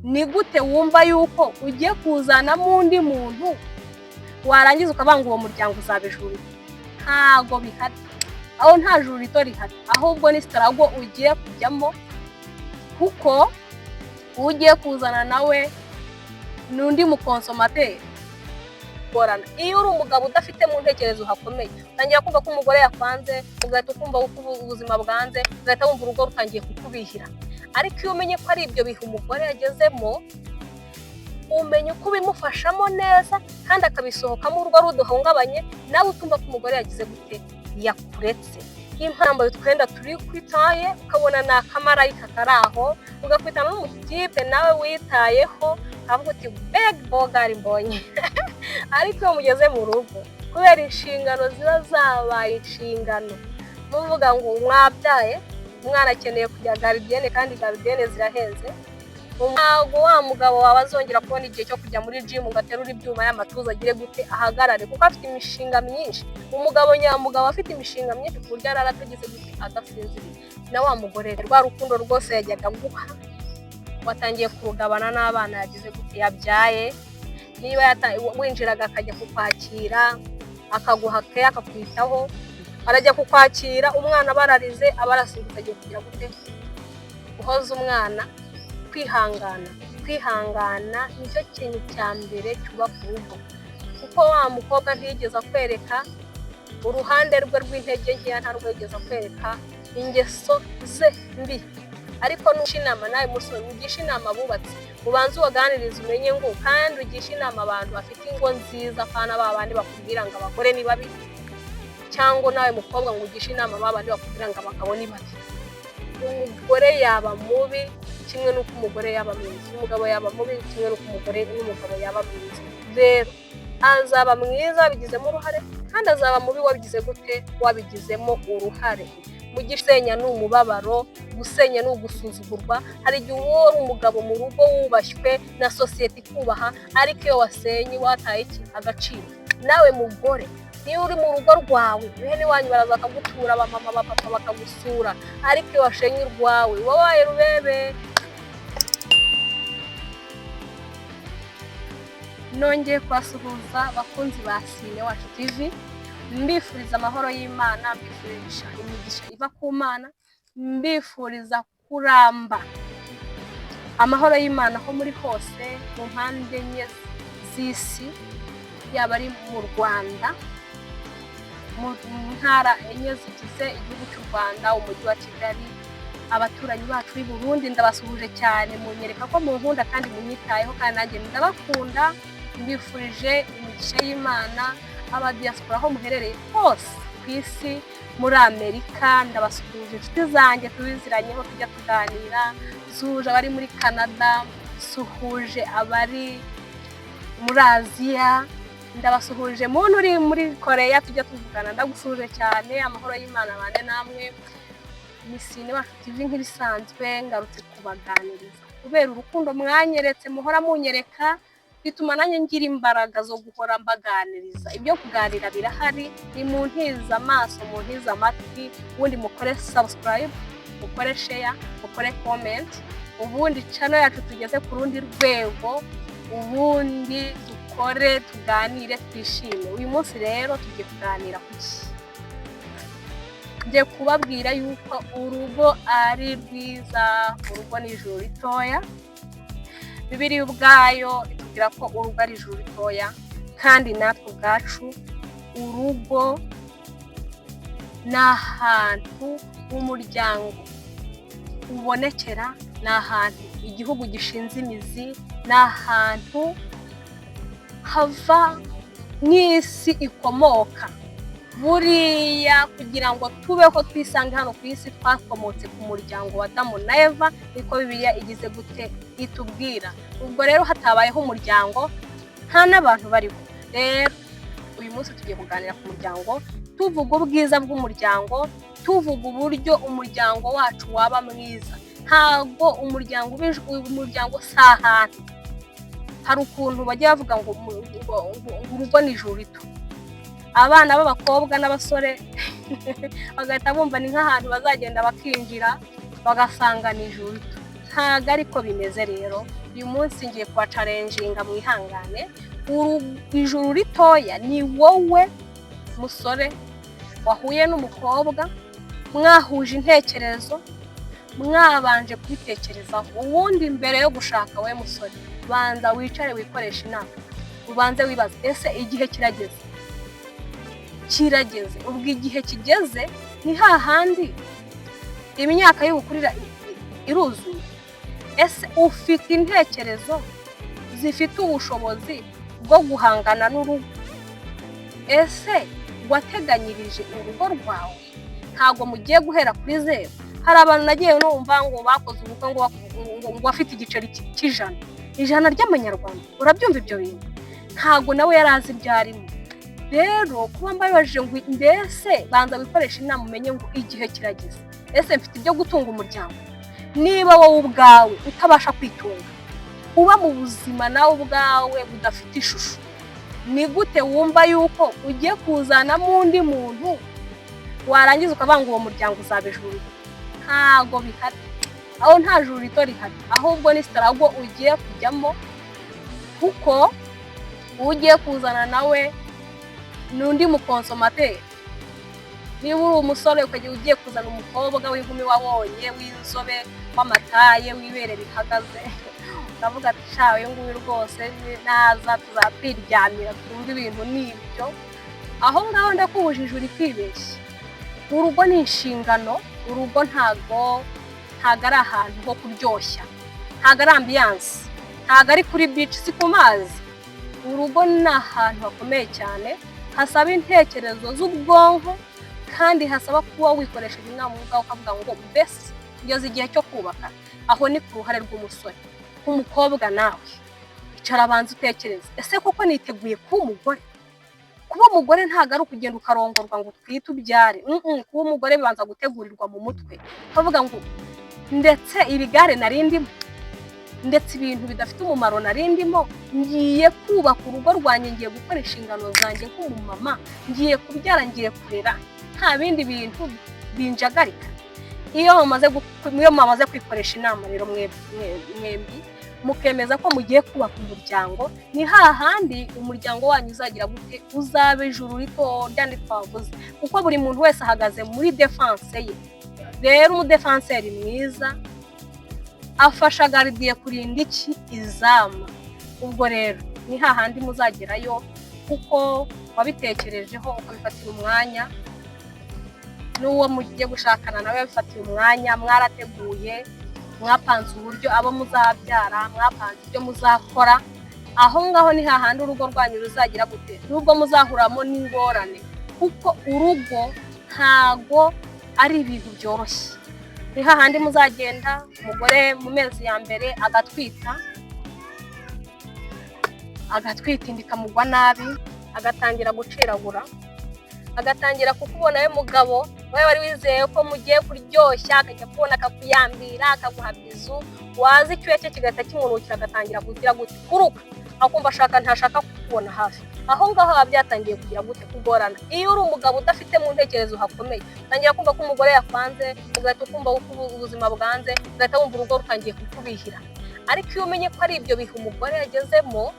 Ni gute wumva yuko ugiye kuzanamo undi muntu, warangiza ukavuga ngo uwo muryango uzaba ijuru rito? Ntago bihari aho, nta juru rito rihari, ahubwo ni struggle ugiye kujyamo, kuko uwo ugiye kuzana nawe ni undi muconsommateur. Gorana iyo uri umugabo udafite mu ntekerezo hakomeye, utangira kumva ko umugore yakwanze, ugahita ukumva ko ubuzima bwanze, ugahita wumva urugo rutangiye kukubihira. Ariko iyo umenye ko ari ibyo bihe umugore yagezemo, umenya uko ubimufashamo neza kandi akabisohokamo urugo rudahungabanye, nawe utumva ko umugore yagize gute, yakuretse. Impamvu utwenda turi kwitaye, ukabona ni akamarayika kari aho, ugakwitana n'umutipe nawe witayeho, ukavuga uti: "Beg bogari mbonye." Ariko iyo mugeze mu rugo, kubera inshingano ziba zabaye inshingano, muvuga ngo mwabyaye, umwana akeneye kujya gardienne, kandi gardienne zirahenze. Ntabwo wa mugabo wawe azongera kubona igihe cyo kujya muri gym ngo aterure ibyuma y'amatuza, agire gute, ahagarare, kuko afite imishinga myinshi. Umugabo nyamugabo afite imishinga myinshi ku buryo arara atagize gute, adasinziriye. Na wa mugore, rwa rukundo rwose yajyaga guha, watangiye kurugabana n'abana yagize gute, yabyaye. Niba winjiraga akajya kukwakira, akaguha keya, akakwitaho, arajya kukwakira umwana bararize, aba arasimbutse agiye kugira gute, guhoza umwana. Kwihangana, kwihangana nicyo kintu cya mbere cyubaka urugo, kuko wa mukobwa ntiyigeze akwereka uruhande rwe rw'intege nkeya, nta yigeze akwereka ingeso ze mbi. Ariko nusha inama nawe musore, ugisha inama abubatse, ubanze ubaganirize, umenye ngo, kandi ugishe inama abantu bafite ingo nziza, apana ba bandi bakubwira ngo abagore ni babi, cyangwa nawe mukobwa ngo ugishe inama ba bandi bakubwira ngo abagabo ni babi. Umugore yaba mubi kimwe n'uko umugore yaba mwiza, umugabo yaba mubi kimwe n'uko umugore n'umugabo yaba mwiza. Rero azaba mwiza wabigizemo uruhare, kandi azaba mubi wabigize gute, wabigizemo uruhare. Mu gisenya ni umubabaro, gusenya ni ugusuzugurwa. Hari igihe uba uri umugabo mu rugo wubashywe na sosiyete ikubaha, ariko iyo wasenye wataye iki, agaciro. Nawe mugore, niyo uri mu rugo rwawe, bene iwanyu baraza bakagutura, abamama, abapapa bakagusura, ariko iyo washenye urwawe uba wabaye rubebe. Nongeye kubasuhuza, bakunzi ba Sine Wacu TV, mbifuriza amahoro y'Imana, mbifuriza imigisha iva ku Mana, mbifuriza kuramba. Amahoro y'Imana aho muri hose mu mpande enye z'isi, yaba ari mu Rwanda, mu ntara enye zigize igihugu cy'u Rwanda, umujyi wa Kigali, abaturanyi bacu b'i Burundi, ndabasuhuje cyane. Munyereka ko munkunda kandi munyitayeho, kandi nanjye ndabakunda, mbifurije imigisha y'Imana. Abadiaspora aho muherereye hose ku isi, muri Amerika ndabasuhuje, inshuti zanjye tubiziranyeho tujya tuganira, suhuje abari muri Canada, suhuje abari muri Aziya, ndabasuhuje. Muntu uri muri Koreya tujya tuvugana, ndagusuhuje cyane. Amahoro y'Imana abane namwe. Ni Sine Wacu TV nk'ibisanzwe, ngarutse kubaganiriza kubera urukundo mwanyeretse, muhora munyereka, bituma nanjye ngira imbaraga zo guhora mbaganiriza. Ibyo kuganira birahari, ni mu ntiza amaso, mu ntiza amatwi, ubundi mukore subscribe, mukore share, mukore comment, ubundi channel yacu tugeze ku rundi rwego, ubundi dukore, tuganire, twishime. Uyu munsi rero tugiye kuganira ku ki? Ngiye kubabwira yuko urugo ari rwiza, urugo ni ijuru ritoya. Bibiliya ubwayo itubwira ko urugo ari ijuru ritoya, kandi natwe ubwacu urugo ni ahantu h'umuryango ubonekera, ni ahantu igihugu gishinze imizi, ni ahantu hava nk'isi ikomoka. Buriya kugira ngo tubeho twisange hano ku isi, twakomotse ku muryango wa Adamu na Eva, niko Bibiliya igize gute, itubwira. Ubwo rero hatabayeho umuryango, nta n'abantu bariho. Rero uyu munsi tugiye kuganira ku muryango, tuvuga ubwiza bw'umuryango, tuvuga uburyo umuryango wacu waba mwiza. Ntabwo umuryango, umuryango si ahantu. Hari ukuntu bajya bavuga ngo urugo ni ijuru rito, abana b'abakobwa n'abasore bagahita bumva ni nk'ahantu bazagenda bakinjira bagasanga ni ijuru rito. Ntabwo ariko bimeze. Rero Uyu munsi ngiye kubachallenginga, mwihangane. Ijuru ritoya ni wowe musore wahuye n'umukobwa, mwahuje intekerezo, mwabanje kubitekerezaho. Ubundi mbere yo gushaka, we musore, banza wicare wikoreshe inama, ubanze wibaze: ese igihe kirageze? Kirageze. Ubwo igihe kigeze ni hahandi imyaka y'ubukurire iruzuye. Ese ufite intekerezo zifite ubushobozi bwo guhangana n'urugo? Ese wateganyirije urugo rwawe? Ntabwo mugiye guhera kuri zeru. Hari abantu nagiye numva ngo bakoze ubukwe ngo afite igiceri cy'ijana, 100 ry'amanyarwanda. Urabyumva ibyo bintu? Ntabwo nawe yari azi ibyo arimo. Rero kuba mbabajije ngo mbese banza wikoreshe inama, umenye ngo igihe kirageze, ese mfite ibyo gutunga umuryango? Niba wowe ubwawe utabasha kwitunga, uba mu buzima nawe ubwawe budafite ishusho, ni gute wumva yuko ugiye kuzanamo undi muntu, warangiza ukavuga ngo uwo muryango uzaba ijuru? Ntago bihari. Aho nta juru rito rihari, ahubwo ni struggle ugiye kujyamo, kuko uwo ugiye kuzana nawe ni undi muconsommateur. Niba uri umusore ukajya ugiye kuzana umukobwa w'inkumi wabonye, w'inzobe, w'amataille, w'ibere rihagaze, uravuga ati: "Sha, uyu nguyu rwose naza tuzatwiryamira, twumve ibintu n'ibyo." Aho ngaho ndakubujije, uri kwibeshya. Urugo ni inshingano. Urugo ntago ari ahantu ho kuryoshya, ntago ari ambiance, ntago ari kuri beach, si ku mazi. Urugo ni ahantu hakomeye cyane, hasaba intekerezo z'ubwonko, kandi hasaba kuba wikoresheje inama ubwawe, ukavuga ngo: "Mbese ngeze igihe cyo kubaka?" Aho ni ku ruhare rw'umusore. Umukobwa nawe icara, abanza utekereze: ese koko niteguye kuba umugore? Kuba umugore ntabwo ari ukugenda ukarongorwa ngo utwite ubyare. Kuba umugore bibanza gutegurirwa mu mutwe, ukavuga ngo: "Ndetse ibigare nari ndimo, ndetse ibintu bidafite umumaro nari ndimo, ngiye kubaka urugo rwanjye, ngiye gukora inshingano zanjye nk'umumama, ngiye kubyara, ngiye kurera, nta bindi bintu binjagarika." Iyo mumaze kwikoresha inama rero mwembi mukemeza ko mugiye kubaka umuryango, ni hahandi umuryango wanyu uzagira gute? Uzaba ijuru rito ryandi twavuze, kuko buri muntu wese ahagaze muri défense ye. Rero umudéfenseur mwiza afasha gardien kurinda iki? Izamu. Ubwo rero ni hahandi muzagerayo kuko wabitekerejeho, ukabifatira umwanya, n'uwo mugiye gushakana nawe yabifatiye umwanya, mwarateguye, mwapanze uburyo abo muzabyara, mwapanze ibyo muzakora. Aho ngaho ni hahandi urugo rwanyu ruzagira gute? Nubwo muzahuramo n'ingorane, kuko urugo ntago ari ibintu byoroshye. Ni hahandi muzagenda, umugore mu mezi ya mbere agatwita, agatwita inda ikamugwa nabi, agatangira guciragura, agatangira kukubona we mugabo wowe wari wizeye ko mugiye kuryoshya, akajya kubona akakuyambira, akaguha bisou, waza icyuya cye kigahita kimunukira, agatangira kugira gute? Kuruka, akumva ashaka ntashaka kukubona hafi. Aho ngaho biba byatangiye kugira gute? Kugorana. Iyo uri umugabo udafite mu ntekerezo hakomeye, utangira kumva ko umugore yakwanze, ugahita ukumva ko ubuzima bwanze, ugahita wumva urugo rutangiye kukubihira. Ariko iyo umenye ko ari ibyo bihe umugore yagezemo,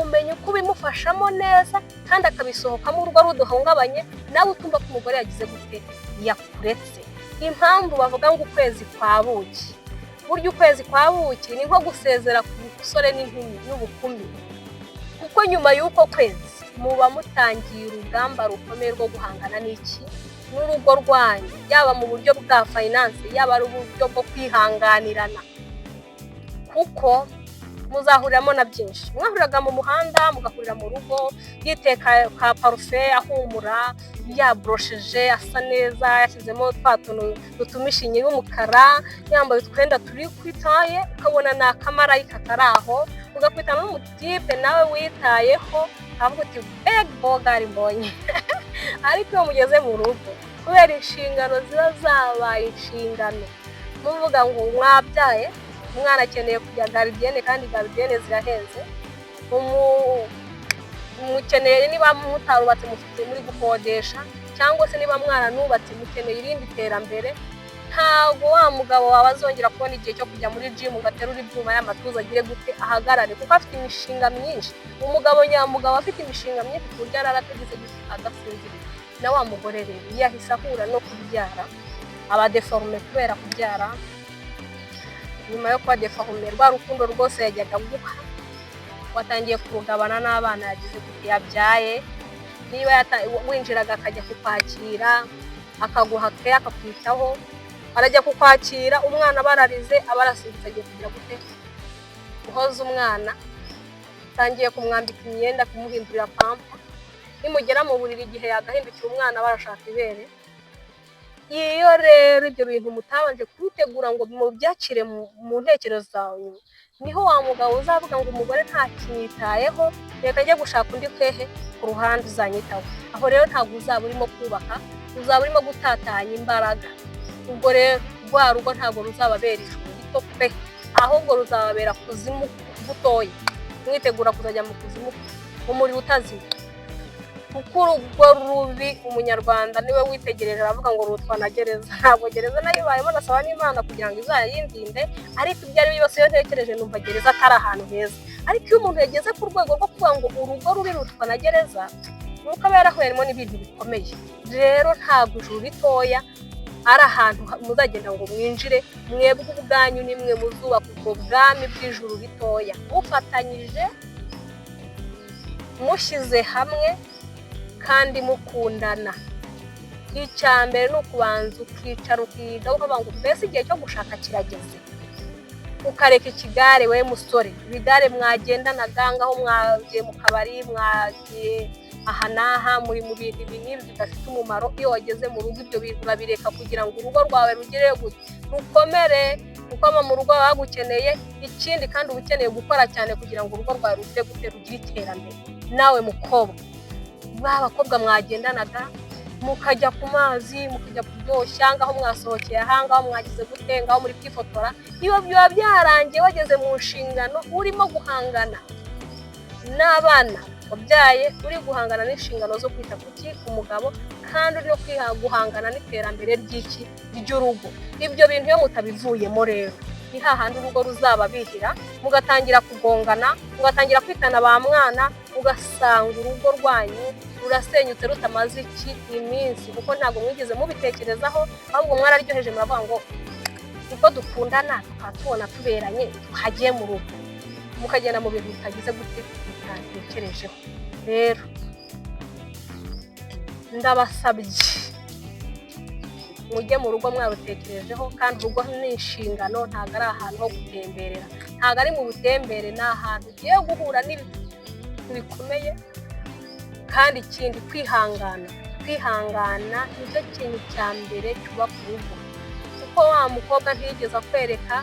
umenya uko ubimufashamo neza kandi akabisohokamo urugo rudahungabanye, nawe utumva ko umugore yagize gute? Yakuretse. Impamvu bavuga ngo ukwezi kwa buki, burya ukwezi kwa buki ni nko gusezera ku musore n'inkumi n'ubukumi, kuko nyuma y'uko kwezi muba mutangiye urugamba rukomeye rwo guhangana n'iki? N'urugo rwanyu, yaba mu buryo bwa finance, yaba ari uburyo bwo kwihanganirana, kuko muzahuriramo na byinshi. Mwahuriraga mu muhanda, mugahurira mu rugo, yiteka ka parufe, ahumura, yaborosheje, asa neza, yashyizemo twa tuntu dutuma ishinya y'umukara, yambaye utwenda turi ku itaille, ukabona ni akamarayika kari aho, ugakwitana n'umutipe nawe witayeho, avuga uti: "Mbega bogari mbonye!" Ariko iyo mugeze mu rugo, kubera inshingano ziba zabaye inshingano, muvuga ngo mwabyaye, umwana akeneye kujya gardienne, kandi gardienne zirahenze, mukeneye, niba mutarubatse mufite muri gukodesha, cyangwa se niba mwaranubatse mukeneye irindi terambere. Ntabwo wa mugabo wawe azongera kubona igihe cyo kujya muri gym ngo aterure ibyuma y'amatuza agire gute, ahagarare, kuko afite imishinga myinshi. Umugabo nyamugabo afite imishinga myinshi ku buryo arara atagize gute, adasinziriye. Na wa mugore rero yahise ahura no kubyara, aba déformé kubera kubyara. Nyuma yo kuba déformé, rwa rukundo rwose yajyaga guha watangiye kurugabana n'abana yagize gute, yabyaye. Niba winjiraga akajya kukwakira, akaguha keya, akakwitaho, arajya kukwakira umwana bararize, aba arasimbutse agiye kugira gute, guhoza umwana, atangiye kumwambika imyenda, kumuhindurira pampers. Nimugera mu buriri, igihe yagahindukira umwana barashaka ibere. Iyo rero ibyo bintu mutabanje kubitegura ngo mubyakire mu ntekerezo zawe, niho wa mugabo uzavuga ngo umugore ntakinyitayeho, reka njye gushaka undi hehe ku ruhande uzanyitaho. Aho rero ntabwo uzaba urimo kubaka, uzaba urimo gutatanya imbaraga. Ubwo rero rwa rugo ntabwo ruzababera ijuru rito pe, ahubwo ruzababera kuzimu gutoya, mwitegura kuzajya mu kuzimu umuriro utazima. Kuko urugo rubi, Umunyarwanda niwe witegereje aravuga ngo rutwa na gereza. Ntabwo gereza nayo ibayemo, ndasaba n'Imana kugira ngo izayindinde, ariko ibyo ari byo byose iyo ntekereje numva gereza atari ahantu heza. Ariko iyo umuntu yageze ku rwego rwo kuvuga ngo urugo rubi rutwa na gereza, ni uko aba yarahuyemo n'ibintu bikomeye. Rero ntabwo ijuru ritoya ari ahantu muzagenda ngo mwinjire mwebwe ubwanyu. Nimwe muzubaka ubwo bwami bw'ijuru ritoya mufatanyije, mushyize hamwe kandi mukundana. Icya mbere ni ukubanza ukicara ukiga, ukavuga ngo mbese igihe cyo gushaka kirageze, ukareka ikigare. We musore, ibigare mwagendanaga, ngaho mwagiye mu kabari, mwagiye aha n'aha, muri mu bintu ibi n'ibi bidafite umumaro. Iyo wageze mu rugo ibyo bintu urabireka kugira ngo urugo rwawe rugere gute, rukomere, kuko abo mu rugo baba bagukeneye. Ikindi kandi uba ukeneye gukora cyane kugira ngo urugo rwawe rugire gute, rugire iterambere. Nawe mukobwa, ba bakobwa mwagendanaga mukajya ku mazi, mukajya kuryoshya, ngaho mwasohokeye aha, ngaho mwagize gute, ngaho muri kwifotora, iyo biba byarangiye wageze mu nshingano, urimo guhangana n'abana wabyaye, uri guhangana n'inshingano zo kwita ku ki, ku mugabo, kandi uri no guhangana n'iterambere ry'iki, ry'urugo. Ibyo bintu iyo mutabivuyemo rero, ni hahandi urugo ruzababihira, mugatangira kugongana, mugatangira kwitana ba mwana, ugasanga urugo rwanyu rurasenyutse rutamaze iki, iminsi, kuko ntabwo mwigeze mubitekerezaho, ahubwo mwararyoheje muravuga ngo ubwo dukundana tukaba tubona tuberanye, tuhagiye mu rugo, mukagenda mu bintu bitagize gute, mutatekerejeho. Rero ndabasabye, mujye mu rugo mwarutekerejeho. Kandi urugo ni inshingano, ntabwo ari ahantu ho gutemberera, ntabwo ari mu butembere, ni ahantu ugiye guhura n'ibintu bikomeye. Kandi ikindi, kwihangana. Kwihangana nicyo kintu cya mbere cyubaka urugo, kuko wa mukobwa ntiyigeze akwereka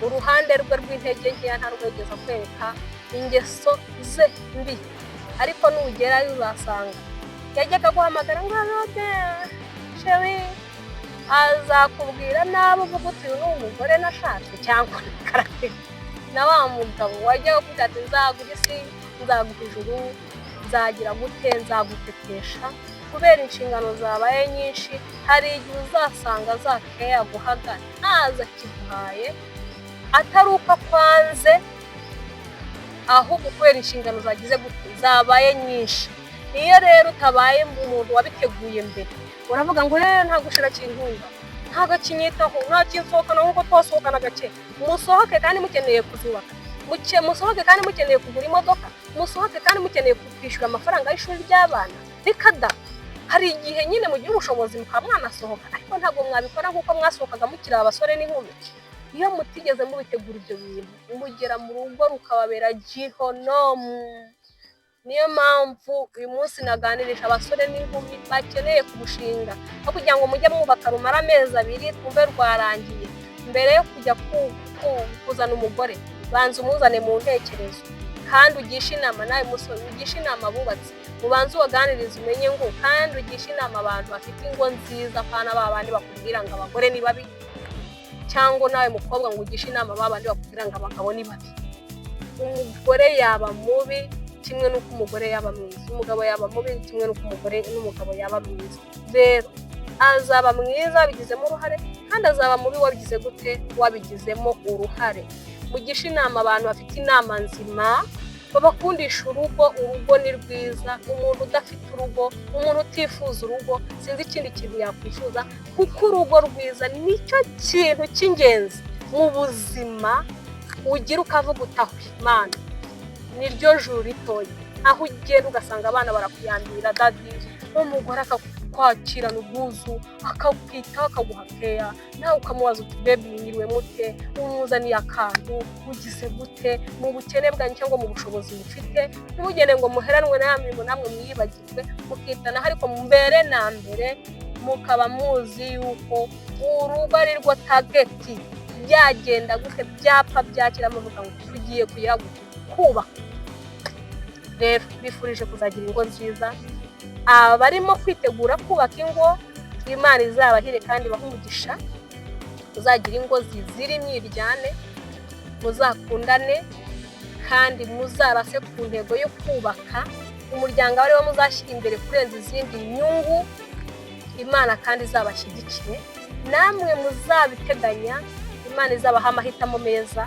uruhande rwe rw'intege nkeya, ntabwo yigeze akwereka ingeso ze mbi, ariko nugerayo uzasanga yajyaga guhamagara ngo robe chéri, azakubwira nabi, uvuga uti uyu ni umugore nashatse cyangwa karate? Na wa mugabo wajyaga kuvuga ati nzaguha isi, nzaguha ijuru, nzagira gute, nzagutetesha, kubera inshingano zabaye nyinshi, hari igihe uzasanga za keya yaguhaga ntazo akiguhaye, atari uko akwanze, ahubwo kubera inshingano zagize gute, zabaye nyinshi. Iyo rero utabaye umuntu wabiteguye mbere, uravuga ngo rero ntabwo ushira kinkunda, ntabwo akinyitaho, nta kinsohokana nk'uko twasohokanaga kera. Musohoke kandi mukeneye kuzubaka, musohoke kandi mukeneye kugura imodoka, musohoke kandi mukeneye kwishyura amafaranga y'ishuri ry'abana. Reka da! Hari igihe nyine mugira ubushobozi mukaba mwanasohoka, ariko ntabwo mwabikora nk'uko mwasohokaga mukiri abasore n'inkumi. Iyo mutigeze mubitegura ibyo bintu, mugera mu rugo rukababera gihonomu. Niyo mpamvu uyu munsi naganirije abasore n'inkumi bakeneye kurushinga, aho kugira ngo mujye mwubaka rumara amezi 2 twumve rwarangiye. Mbere yo kujya kuzana umugore, banza umuzane mu ntekerezo kandi ugishe inama. Nawe musore, ugishe inama abubatse, ubanze ubaganirize umenye ngo, kandi ugishe inama abantu bafite ingo nziza, apana ba bandi bakubwira ngo abagore ni babi, cyangwa nawe mukobwa ngo ugishe inama ba bandi bakubwira ngo abagabo ni babi. Umugore yaba mubi kimwe n'uko umugore yaba mwiza, umugabo yaba mubi kimwe n'uko umugore n'umugabo yaba mwiza. Rero Azaba mwiza wabigizemo uruhare, kandi azaba mubi wabigize gute? Wabigizemo uruhare. Mugishe inama abantu bafite inama nzima, babakundisha urugo. Urugo ni rwiza. Umuntu udafite urugo, umuntu utifuza urugo, sinzi ikindi kintu yakwifuza, kuko urugo rwiza nicyo kintu cy'ingenzi mu buzima ugira, ukavuga utahu Imana, niryo juru ritoya. Aho ugenda ugasanga abana barakuyambira "daddy", umugore akakwakirana ubwuzu, akakwitaho, akaguha keya, nawe ukamubaza uti "Baby, mwiriwe mute?" Umuzaniye akantu, ugize gute? Mu bukene bwanyu cyangwa mu bushobozi mufite, ntimugende ngo muheranwe na ya mirimo, namwe mwiyibagirwe, mukitanaho, ariko mbere na mbere mukaba muzi yuko urugo ari rwo target. Byagenda gute, byapfa byakira, muvuga ngo tugiye kugira gute? Kubaka. Rero bifurije kuzagira ingo nziza. Abarimo kwitegura kubaka ingo, Imana izabahire kandi ibahe umugisha. Muzagira ingo zizira imyiryane, muzakundane kandi muzarase ku ntego yo kubaka umuryango ariwo muzashyira imbere kurenza izindi nyungu. Imana kandi izabashyigikire, namwe muzabiteganya, Imana izabaha amahitamo meza,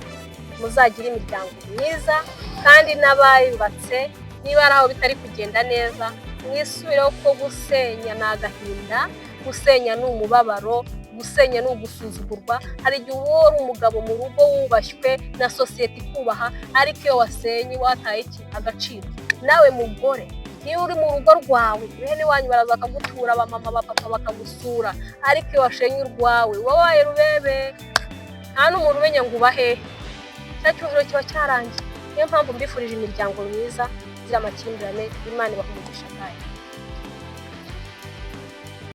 muzagire imiryango myiza. Kandi n'abayubatse, niba ari aho bitari kugenda neza, mwisubireho, ko gusenya ni agahinda, gusenya ni umubabaro, gusenya ni ugusuzugurwa. Hari igihe uba uri umugabo mu rugo wubashywe na sosiyete ikubaha, ariko iyo wasenye wataye iki? Agaciro. Nawe mugore, niba uri mu rugo rwawe, bene wanyu baraza bakagutura, abamama, abapapa bakagusura, ariko iyo washenye urwawe uba wabaye rubebe, nta n'umuntu umenya ngo uba hehe, cya cyubahiro kiba cyarangiye. Niyo mpamvu mbifurije imiryango myiza izira amakimbirane. Imana ibaha umugisha. Kayo.